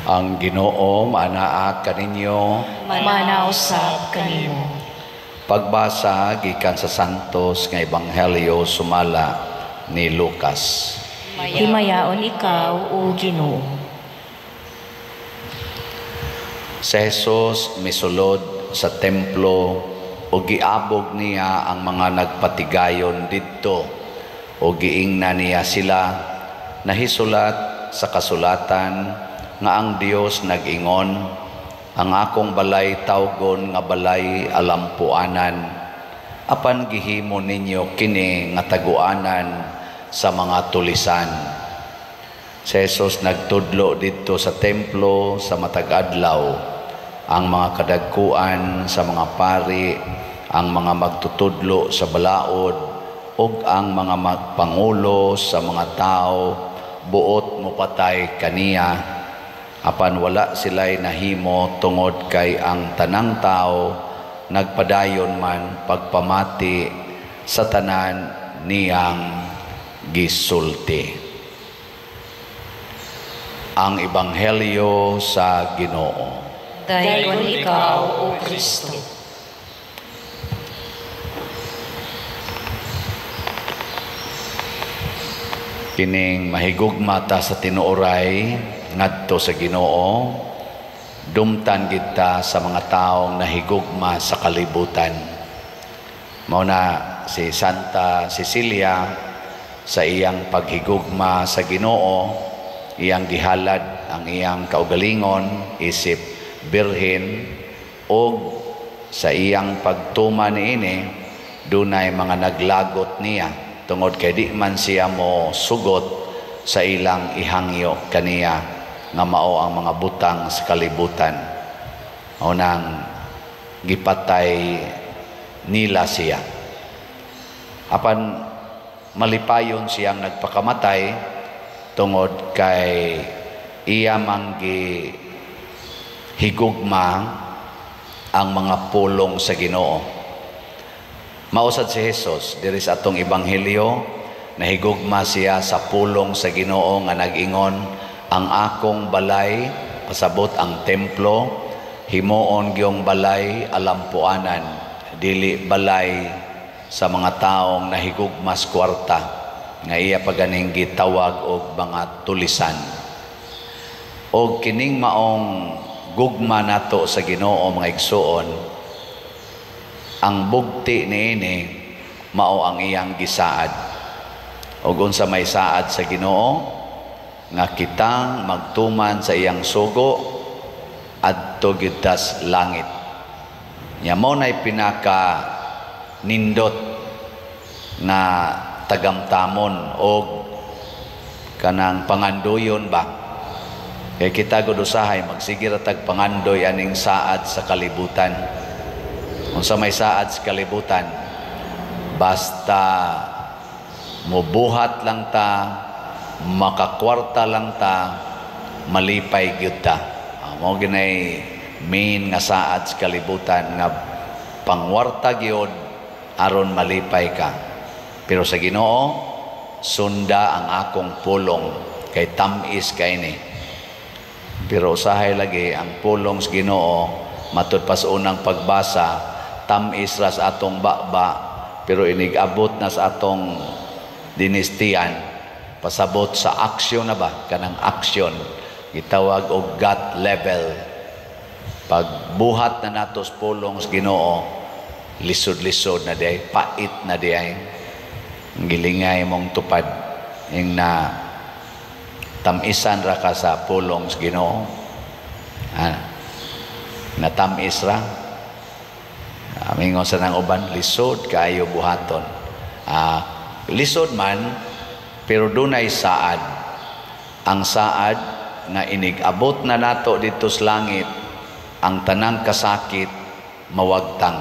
Ang Ginoo maanaa kaninyo. Maanaa usab kanimo. Pagbasa gikan sa Santos nga Ebanghelyo sumala ni Lucas. Himayaon ikaw, o Ginoo. Si Jesus misulod sa templo o giabog niya ang mga nagpatigayon didto o giingna niya sila, "Nahisulat sa kasulatan nga ang Dios nag-ingon, 'Ang akong balay tawgon nga balay alampuanan,' apan gihimo ninyo kini nga taguanan sa mga tulisan." Si Jesus nagtudlo didto sa templo sa matag adlaw. Ang mga kadagkuan sa mga pari, ang mga magtutudlo sa balaod, ug ang mga pangulo sa mga tao buot mopatay kaniya, apan wala sila'y nahimo tungod kay ang tanang tao nagpadayon man pagpamati sa tanan niyang gisulti. Ang Ebanghelyo sa Ginoo. Dayon ikaw, O Kristo. Kining mahigugma ta sa tinuoray ngadto sa Ginoo, dumtan kita sa mga taong nahigugma sa kalibutan. Mao na si Santa Cecilia sa iyang paghigugma sa Ginoo, iyang gihalad ang iyang kaugalingon isip birhen, og sa iyang pagtuma niini dunay mga naglagot niya tungod kay di man siya mo sugot sa ilang ihangyo kaniya nga mao ang mga butang sa kalibutan. Mao nang gipatay nila siya. Apan malipayon siyang nagpakamatay tungod kay iya mang gihigugma ang mga pulong sa Ginoo. Mausad si Jesus diri sa atong ebanghelyo, nahigugma siya sa pulong sa Ginoo nga nag-ingon, "Ang akong balay," pasabot ang templo, "himuon gyung balay alampuanan, dili balay sa mga taong nahigugmas kwarta," nga iya paganing gitawag og mga tulisan. Og kining maong gugma nato sa Ginoo, mga igsuon, ang bugti niini mao ang iyang gisaad. Og unsa may saad sa Ginoo? Nga kitang magtuman sa iyang sugo adto gyud tas langit. Nya mao nay pinaka nindot nga tagamtamon og kanang pangandoyon ba. Kay kita gud usahay magsige ra tag pangandoy aning saad sa kalibutan. Unsa may saad sa kalibutan? Basta mubuhat lang ta, makakwarta lang ta, malipay gyud ta. Mao ginay main nga saad sa kalibutan, nga pangwarta gyud aron malipay ka. Pero sa Ginoo, sunda ang akong pulong kay tam-is kay ni. Pero usahay lagi ang pulong sa Ginoo matud pa sa unang pagbasa, tam-is ra sa atong baba, pero inig-abot na sa atong dinistiyan, pasabot sa aksyon na ba, kanang aksyon gitawag og gut level. Pagbuhat na nato sa pulong sa Ginoo, lisod-lisod na diay, pait na diay, gilingay mong tupad ing na tamisan ra ka sa pulong sa Ginoo. Natamis ra. Mingon sa nang uban, lisod kaayo buhaton. Lisod man, pero dunay saad. Ang saad nga inig-abot na nato dito sa langit, ang tanang kasakit mawagtang.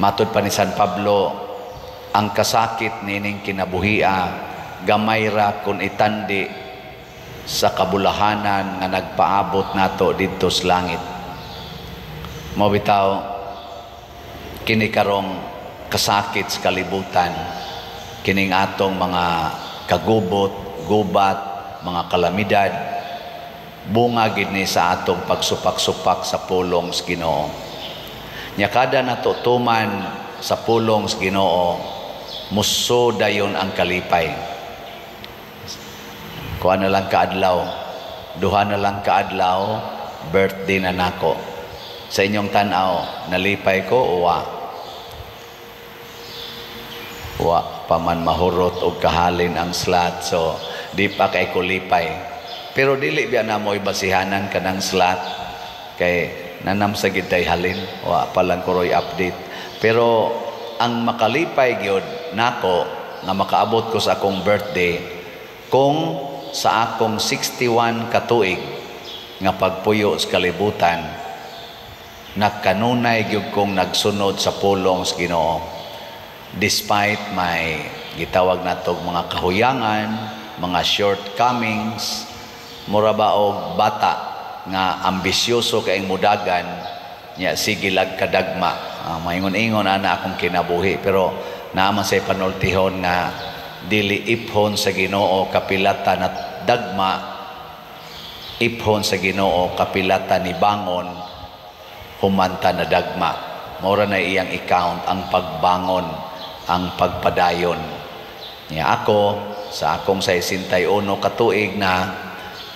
Matud pa ni San Pablo, ang kasakit nining kinabuhia gamay ra kun itandi sa kabulahanan nga nagpaabot nato didto sa langit. Mao bitaw kini karong kasakit sa kalibutan, kining atong mga kagubot, gubat, mga kalamidad, Bunga gid ni sa atong pagsupak-supak sa pulong sa Ginoo. Nya kada nato tuman sa pulong sa Ginoo, muso dayon ang kalipay. Kuha na lang kaadlaw, 2 na lang kaadlaw, birthday na nako. Sa inyong tan-aw, nalipay ko o wa? Wa pa man mahurot og kahalin ang slot, so di pa kay ko lipay. Pero dili biya na mo'y basihanan kanang slot kay nanam sa gid tay halin, wa pa lang kuroy update. Pero ang makalipay gyud nako nga makaabot ko sa akong birthday kung sa akong 61 katuig nga pagpuyo sa kalibutan, nakanunay gyud kong nagsunod sa pulong sa Ginoo despite my gitawag natog mga kahuyangan, mga shortcomings. Mura ba og bata nga ambisyoso kayong mudagan nya sige lag kadagma. Maingon-ingon ana akong kinabuhi, pero naaman say panultihon nga dili iphon sa Ginoo kapilata na dagma, iphon sa Ginoo kapilata ni bangon humanta na dagma. Mora na iyang i-count ang pagbangon, ang pagpadayon. Nya ako sa akong 61 katuig na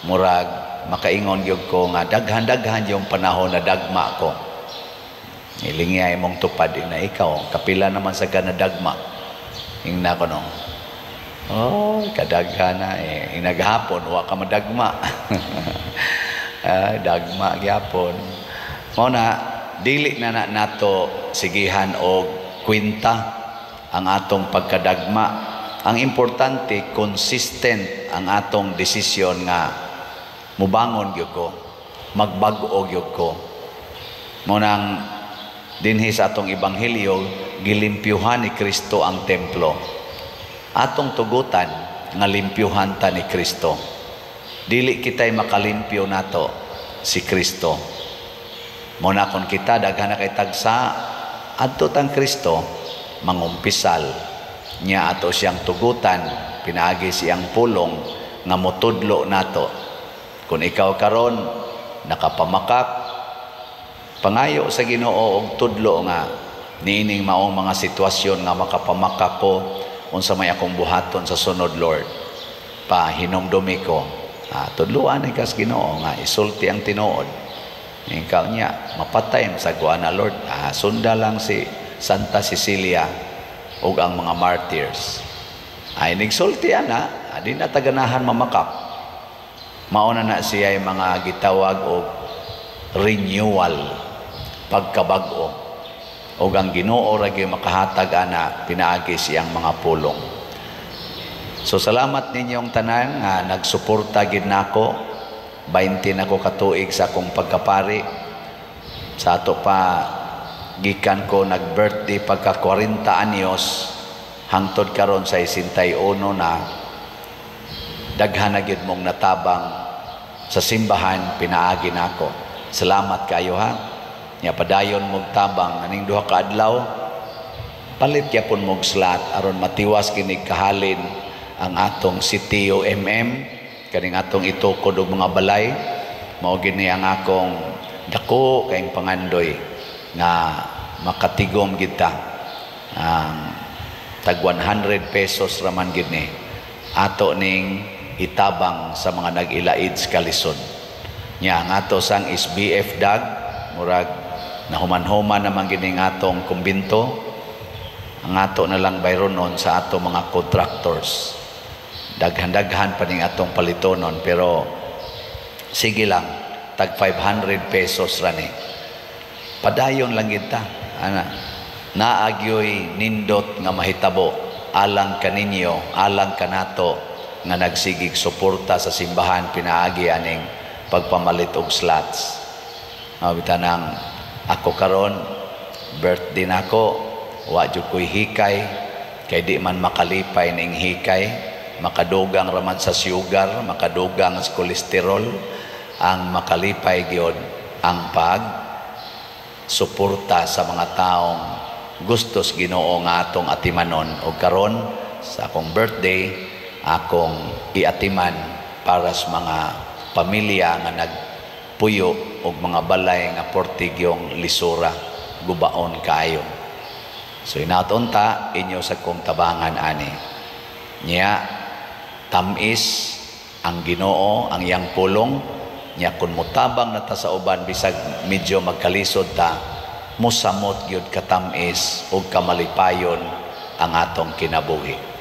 murag makaingon gyud ko nga daghan-daghan yung panahon na dagma ko. Ilingay mong tupad na ikaw, kapila naman sa ka na dagma. Ingna ko no. Oh, kadaghan na eh. Inaghapon wa ka madagma. Dagma gyapon. Mao na dili na nato sigihan og kwenta ang atong pagkadagma. Ang importante, consistent ang atong desisyon nga mubangon gyud ko, magbag-o gyud ko. Mao nang dinhi sa atong ebanghelyo, gilimpyuhan ni Kristo ang templo. Atong tugutan nga limpyuhan ta ni Kristo. Dili kita'y makalimpyo nato si Kristo. Mao na kon kita daghan na kay tagsa adto tang Kristo mangumpisal niya, ato siyang tugutan pinaagi siyang pulong nga motudlo nato. Kung ikaw karon nakapamakak, pangayo sa Ginoo og tudlo nga niining maong mga sitwasyon nga makapamakak ko, unsa may akong buhaton sa sunod, Lord, pahinumdumi ko. Tudloan ni kas Ginoo nga isulti ang tinuod. Ikaw niya mapatay sa guana, Lord. Sunda lang si Santa Cecilia ug ang mga martyrs. Ay nigsulti ana, di na taganahan mamakak. Mauna na siya yung mga gitawag og renewal, pagkabag-o. Og ang Ginoo ra gyud makahatag ana pinaagi siyang mga pulong. So salamat ninyong tanan nga nagsuporta gid nako. 20 nako katuig sa akong pagkapari. Sa ato pa gikan ko nag-birthday pagka 40 anyos hangtod karon sa 61 na, daghan na gyud mong natabang sa simbahan pinaagi nako. Salamat kayo ha. Nya padayon mog tabang aning 2 ka adlaw, palit gyapon mog slot aron matiwas kinig kahalin ang atong CTO MM kaning atong itukod og mga balay. Mao gini ang akong dako kayong pangandoy nga makatigom gid ta. Ang tag 100 pesos raman gid ni ato ning itabang sa mga nag-ilaid sa kalisod. Nya ang ato sang SBF dag, murag nahuman-human naman gini ang atong kumbinto. Ang ato na lang bayronon sa ato mga contractors. Daghan-daghan pa ning atong palitonon, pero sige lang, tag 500 pesos ra ni. Padayon lang gid ta. Ana, naagyoy nindot nga mahitabo alang kaninyo, alang kanato nga nagsigig suporta sa simbahan pinaagi aning pagpamalit og slots. Mabita nang ako karon birthday nako, wa jud koy hikay kay di man makalipay ning hikay, makadugang raman sa sugar, makadugang sa kolesterol. Ang makalipay gyud ang pag suporta sa mga taong gustos Ginoo nga atong atimanon. Og karon sa akong birthday, akong iatiman para sa mga pamilya nga nagpuyo og mga balay nga portigyong lisura, gubaon kaayo. So hinaot unta inyo sa kong tabangan ani. Nya tamis ang Ginoo, ang iyang pulong. Nya kun motabang na ta sa uban, bisag medyo magkalisod ta, mosamot gyud katamis ug kamalipayon ang atong kinabuhi.